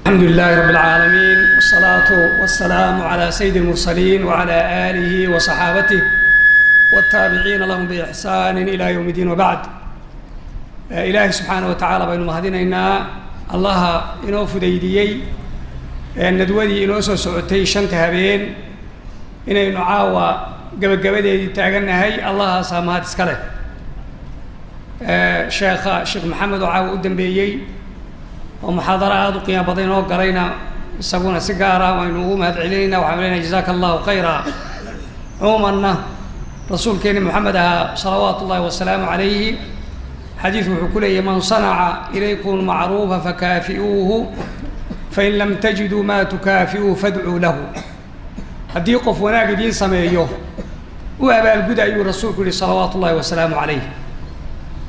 الحمد لله رب العالمين، والصلاة والسلام على سيد المرسلين وعلى آله وصحابته والتابعين لهم بإحسان إلى يوم الدين، وبعد. Ilaahay subxaana wa tacaala baynu mahadinaynaa, Allaha inoo fudaydiyey nadwadii inoo soo socotay shanta habeen inaynu caawa gabagabadeedii taagannahay. Allahaasaa mahad iska leh. Sheekha Sheekh Maxamed oo caawa u dambeeyey oo muxaadaro aada u qiimo badan inoo galayna, isaguna si gaar ah waynu ugu mahad celinayna. Waxaanu leenahay jazaaka Allahu khayra. Cumuumanna rasuulkeeni Moxamed ahaa salawaatu ullahi wasalaamu calayhi xadiidku wuxuu ku leeyahy: "Man sanaca ilaykum macruufa fakaafi'uuhu, fain lam tajiduu maa tukaafi'uu fadcuu lahu." Haddii qof wanaag idiin sameeyo, u abaalguda, ayuu rasuulku yihi salawaatu ullahi wasalaamu calayh.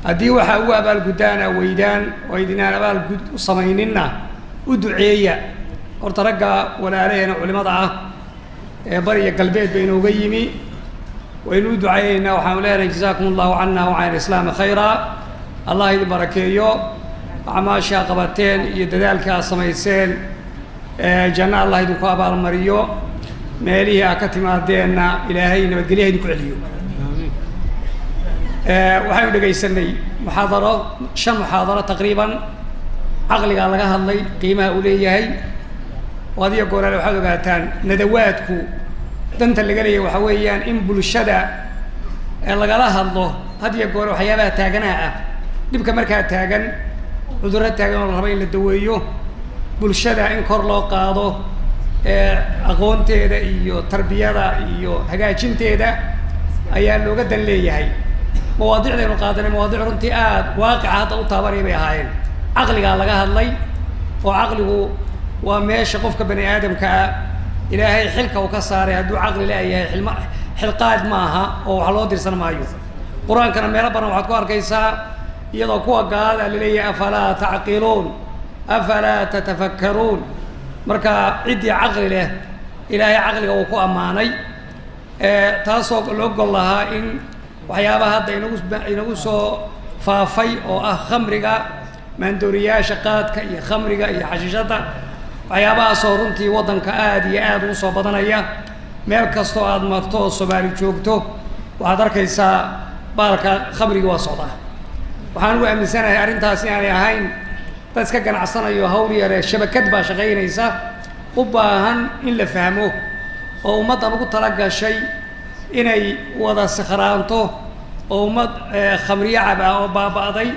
Haddii waxaa ugu abaalguddaana weydaan oo idinaan abaalgud u samayninna, u duceeya. Horta ragga walaalaheena culimada ah ee bariya galbeed ba inooga yimi waynu u ducaynaynaa. Waxaanu leenahay jazaakum Allahu cana wa can alislaami khayra. Allah idin barakeeyo acmaashaa qabateen iyo dadaalkii aad samayseen. Janno Allah idinku abaalmariyo, meelihii aad ka timaadeenna Ilaahay nabadgelyaha idinku celiyo. Waxaynu dhegaysanay muxaadaro, shan muxaadaro taqriiban. Caqligaa laga hadlay, qiimaha uu leeyahay. Oo adiyo gooraale waxaad ogaataan nadawaadku danta laga leeyahay waxaa weeyaan in bulshada lagala hadlo had iyo goore waxyaabaha taaganaha ah, dhibka markaa taagan, cudurro taagan oo la rabo in la daweeyo, bulshada in kor loo qaado aqoonteeda iyo tarbiyada iyo hagaajinteeda ayaa looga dan leeyahay. Mawaadicdaynu qaadanay mawaadic runtii aada waaqica hadda u taabanaya bay ahaayeen. Caqligaa laga hadlay, oo caqligu waa meesha qofka bani aadamka ah Ilaahay xilka uu ka saaray. Hadduu caqli leeyahay, xilma xilqaad maaha oo wax loo dirsan maayo. Qur-aankana meelo badan waxaad ku arkaysaa iyadoo kuwa gaalada laleeyahay: "Afalaa tacqiluun? Afalaa tatafakkaruun?" Marka ciddii caqli leh Ilaahay caqliga uu ku ammaanay, taasoo loo gol lahaa in waxyaabaha hadda inagu soo faafay oo ah khamriga, maandooriyaasha, qaadka iyo khamriga iyo xashiishadda, waxyaabahaasoo runtii waddanka aada iyo aada ugu soo badanaya. Meel kastoo aada marto oo Soomaali joogto waxaad arkaysaa baalka khamrigii waa socdaa. Waxaan ugu aaminsanahay arrintaas inaanay ahayn dad iska ganacsanayo hawl yare, shabakad baa shaqaynaysa u baahan in la fahmo oo ummaddan ugu tala gashay inay wada sikhraanto, oo ummad khamriyo cab ah oo baaba'day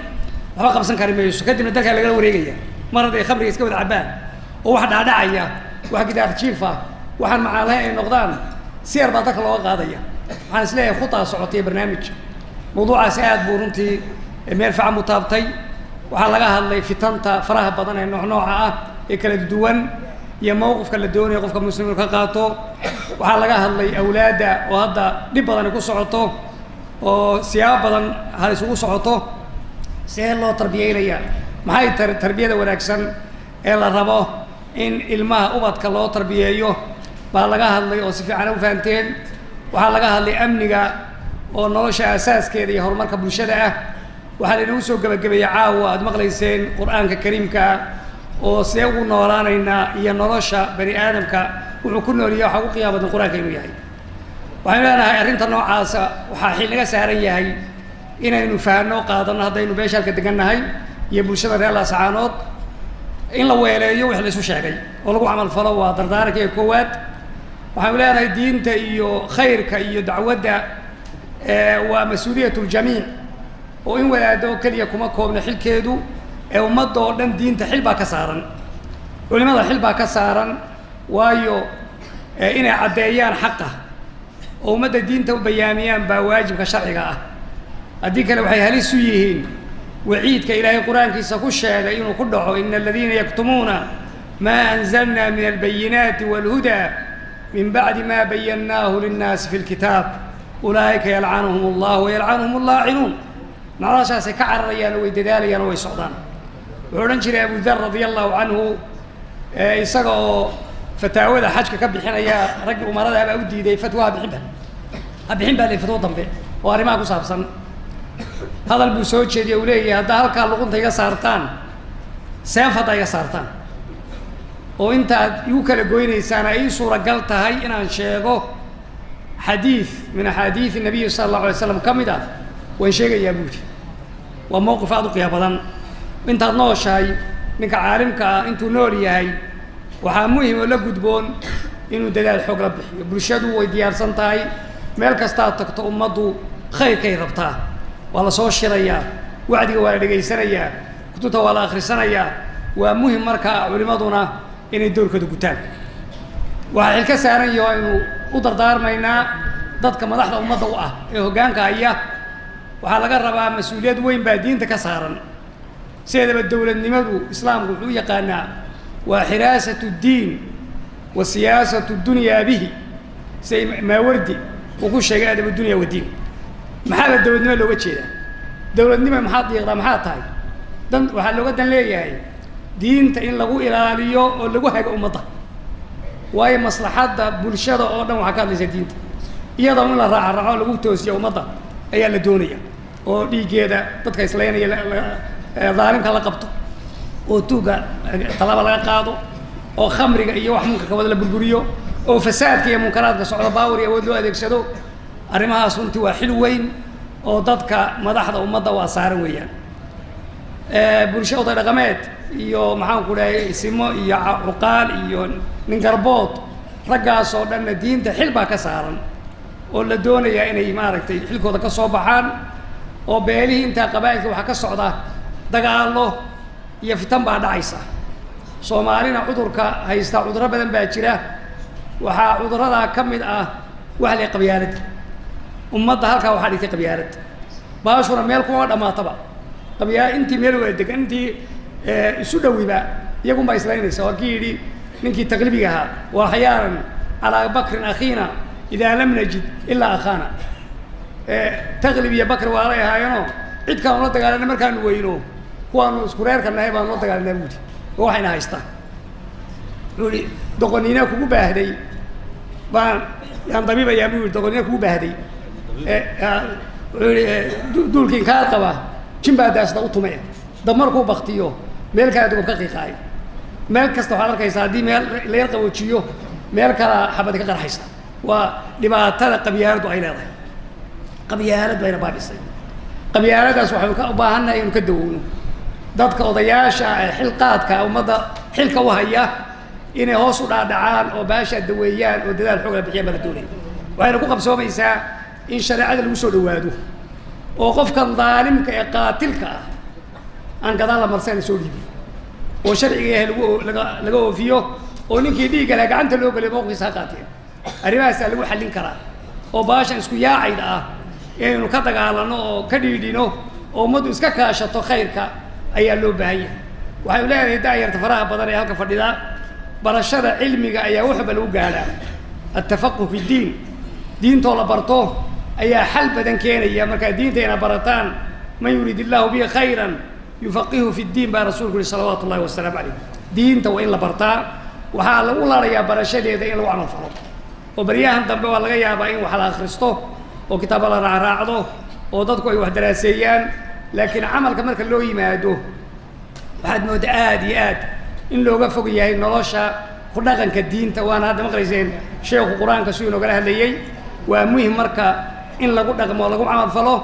waxba qabsan kari mayso. Kadibna dalkaa lagala wareegaya mar hadday khamriga iska wada cabbaan oo wax dhaadhacaya, wax gidaar jiif ah, waxaan macaan lahayn ay noqdaan, si yar baa dalka looga qaadaya. Waxaan is leeyahay khutaa socotay barnaamij mawduucaasi aad buu runtii meel fiican buu taabtay. Waxaa laga hadlay fitanta faraha badan ee nooc nooca ah ee kala duwan iyo mawqifka la doonayo qofka muslim inuu ka qaato. Waxaa laga hadlay awlaadda oo hadda dhib badani ku socoto oo siyaabo badan hal isugu socoto. See loo tarbiyeynaya? Maxay tarbiyada wanaagsan ee la rabo in ilmaha ubadka loo tarbiyeeyo baa laga hadlay oo si fiican u fahanteen. Waxaa laga hadlay amniga oo nolosha asaaskeeda iyo horumarka bulshada ah. Waxaa lainagu soo gebagabeeyey caawa aada maqlayseen Qur-aanka Kariimkaa oo see ugu noolaanaynaa iyo nolosha bani aadamka wuxuu ku nool yahay waxaa ugu qiyaama badan Qur-aanka inuu yahay. Waxaynu leenahay arrinta noocaasa waxaa xil naga saaran yahay inaynu fahanno, qaadano, haddaynu beesha halka degan nahay iyo bulshada reer Laasacaanood, in la weeleeyo wix la isu sheegay oo lagu camal falo. Waa dardaaranka koowaad. Waxaynu leenahay diinta iyo khayrka iyo dacwadda waa mas-uuliyat ljamiic, oo in wadaaddo oo keliya kuma koobna xilkeedu ee ummadda oo dhan diinta xil baa ka saaran, culimada xil baa ka saaran. Waayo, inay caddeeyaan xaqa oo ummadda diinta u bayaamiyaan baa waajibka sharciga ah. Haddii kale waxay halis u yihiin waciidka Ilaahay Qur-aankiisa ku sheegay inuu ku dhaco: "Ina aladiina yaktumuuna maa anzalna min albayinaati wاlhudaa min bacdi ma bayannaahu linnaasi fi lkitaab ulaa'ika yalcanuhum Allah wayalcanuhum allaacinuun." Noloshaasay ka cararayaan oo way dadaalayaan oo way socdaan. Wuxuu odhan jiray Abu Dar radia Allahu canhu, isaga oo fataawada xajka ka bixinaya, raggii umarada baa u diiday fatwa. Ha bixinba, ha bixin baa lay fatwo dambe oo arrimaha ku saabsan. Hadal buu soo jeediyey, uu leeyahay: "Haddaa halkaa luqunta iga saartaan, seef haddaa iga saartaan Oo intaad igu kala goynaysaan ay ii suuragal tahay inaan sheego xadiid min axaadiidi nabiyi sala allahu alay slam ka mid ah, waan sheegayaa, buu yidhi. Waa mowqif aada u qiimo badan. Intaad nooshahay, ninka caalimka ah intuu nool yahay, waxaa muhim oo la gudboon inuu dadaal xoog la bixiyo. Bulshadu way diyaarsan tahay. Meel kastaad tagto, ummaddu khayrkay rabtaa. Waa la soo shirayaa, wacdiga waa la dhegaysanayaa, kutubta waa la akhrisanayaa. Waa muhim markaa culimaduna inay doorkooda gutaan. Waxaa xil ka saaran yaho aynu u dardaarmaynaa dadka madaxda ummadda u ah ee hoggaanka haya. Waxaa laga rabaa, mas-uuliyad weyn baa diinta ka saaran. Sideedaba dowladnimadu islaamku wuxuu u yaqaanaa waa xiraasatu ddiin wa siyaasatu dunyaa bihi, siday Maawardi uu ku sheegay Adab dunya wadiin. Maxaaba dowladnimo looga jeedaa? Dowladnimo maxaad diiqdaa? Maxaa tahay dan? Waxaa looga dan leeyahay diinta in lagu ilaaliyo oo lagu hago ummadda, waayo maslaxadda bulshada oo dhan waxaa ka hadlaysa diinta. Iyadoo in la raaca raaco lagu toosiyo ummadda ayaa la doonaya, oo dhiiggeeda dadka islaynaya daalimka la qabto, oo tuugga tallaaba laga qaado, oo khamriga iyo wax munkarka wada la burburiyo, oo fasaadka iyo munkaraadka socda power iyo awood loo adeegsado. Arrimahaas runtii waa xil weyn oo dadka madaxda ummadda waa saaran weeyaan. Bulsho, oday dhaqameed iyo, maxaan ku dhahay, isimo iyo cuqaal iyo nin garbood, raggaas oo dhanna diinta xil baa ka saaran oo la doonayaa inay maaragtay xilkooda ka soo baxaan. Oo beelihii intaa qabaa'ilka waxaa ka socda dagaallo iyo fitan baa dhacaysa. Soomaalina cudurka haysta, cudurro badan baa jira, waxaa cudurradaa ka mid ah waxa la qabyaaladda. Ummadda halkaa waxaa dhigtay qabyaalad. Baashuna meel kuma dhammaataba. Qabyaa intii meel wada degan, intii isu dhowiba iyagunbaa islaynaysa. Waa kii yidhi ninkii Taqlibiga ahaa: "Wa axyaanan calaa bakrin akhiina idaa lam najid ilaa akhaana." Taqlib iyo Bakr waalay ahaayeenoo cid kaanu la dagaalana markaanu weyno, kuwaanu isku reerka nahay baanu la dagaalanaa, buudi. Oo waxayna haystaa, wuxuu yihi, doqoniina kugu baahday baan yaan dabiibayaa, buu yihi. Doqoniina kugu baahday, wuxuu yihi, duulkiin kaa qaba jin baa daasda u tumaya. Dab markuu baktiyo, meel kala dugub ka qiiqaayo. Meel kasta waxaad arkaysaa haddii meel la yar qaboojiyo, meel kala xabadi ka qarxaysa. Waa dhibaatada qabyaaladdu ay leedahay. Qabyaalad bayna baabisay. Qabyaaladaas waxaynu ka u baahannahay inuu ka dawowno. Dadka odayaasha ee xilqaadka ummadda xilka u haya inay hoos u dhaadhacaan oo baashaa daweeyaan oo dadaal xoog la bixiyaan baa la doonaya. Waxayna ku qabsoomaysaa in shareecada lagu soo dhawaado, oo qofkan daalimka ee qaatilka ah aan gadaal la marsan la soo dhiibiyo, oo sharciga ilahay lagu laga oofiyo, oo ninkii dhiigga laha gacanta loo geliyo, mawqifkiisa ha qaateen. Arrimahaasaa lagu xallin karaa oo baashan isku yaacayda ah inaynu ka dagaalano oo ka dhiidhino, oo ummaddu iska kaashato khayrka ayaa loo baahan yahay. Waxay leedahay daayarta faraha badan ee halka fadhida, barashada cilmiga ayaa waxba lagu gaadhaa. التفقه في الدين, diintoo la barto ayaa xal badan keenaya. Markaa diinta inaad barataan, "من يرد الله به خيرا يفقهه في الدين" baa rasuulku yihi salawaatu ullahi wasalaamu calayh. Diinta waa in la bartaa. Waxaa lagu larayaa barashadeeda in lagu camal falo. Oo baryahan dambe waa laga yaabaa in wax la akhristo oo kitaaba la raacraacdo oo dadku ay wax daraaseeyaan, laakiin camalka marka loo yimaado, waxaad mooddaa aada iyo aad in looga fog yahay nolosha ku dhaqanka diinta. Waana hadda maqlayseen sheekhu qur-aanka siduu inoogala hadlayey. Waa muhim marka in lagu dhaqmo, lagu camal falo,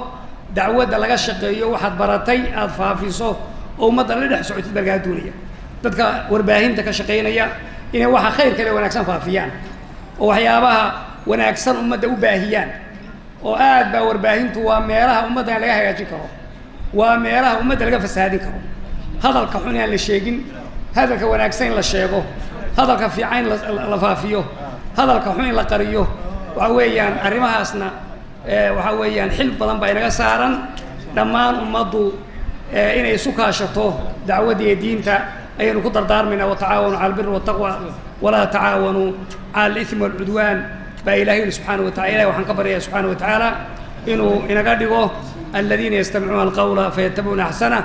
dacwadda laga shaqeeyo, waxaad baratay aada faafiso oo ummadda la dhex socotid baa lagaa doonaya. Dadka warbaahinta ka shaqaynaya inay waxa khayr kale wanaagsan faafiyaan oo waxyaabaha wanaagsan ummadda u baahiyaan. Oo aad baa warbaahintu waa meelaha ummaddan laga hagaajin karo, waa meelaha ummadda laga fasahaadin karo. Hadalka xun inaan la sheegin, hadalka wanaagsan in la sheego, hadalka fiican in la faafiyo, hadalka xun in la qariyo. Waxa weeyaan arrimahaasna waxa weeyaan xil badan baa inaga saaran. Dhammaan ummaddu inay isu kaashato dacwadda iyo diinta ayaynu ku dardaarmaynaa. "وتعاونوا على البر والتقوى ولا تعاونوا على الإثم والعدوان" baa ilahay yidhi subxaana wa tacala. Ilahay waxaan ka baryaya subxaana wa tacaala inuu inaga dhigo الذين يستمعون القول فيتبعون أحسنه.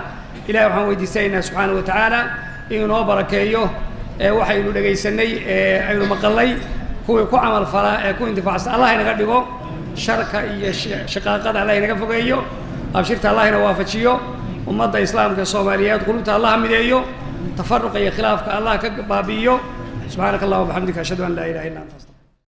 Ilahay waxaan weydiisanaynaa subxaana wa tacaala inuu noo barakeeyo ee waxaynu dhegaysanay ee aynu maqalay. Kuwii ku camal falaa ee ku intifaacsan Allah inaga dhigo. Sharka iyo shaqaaqada Allah inaga fogeeyo. Abshirta Allah ina waafajiyo. Ummadda islaamka Soomaaliyeed qulubta Allah mideeyo. Tafaruqa iyo khilaafka Allah ka baabi'iyo. Subxaanaka Allahuma bixamdika, ashhadu an laa ilaha illa anta, astaqfiruka.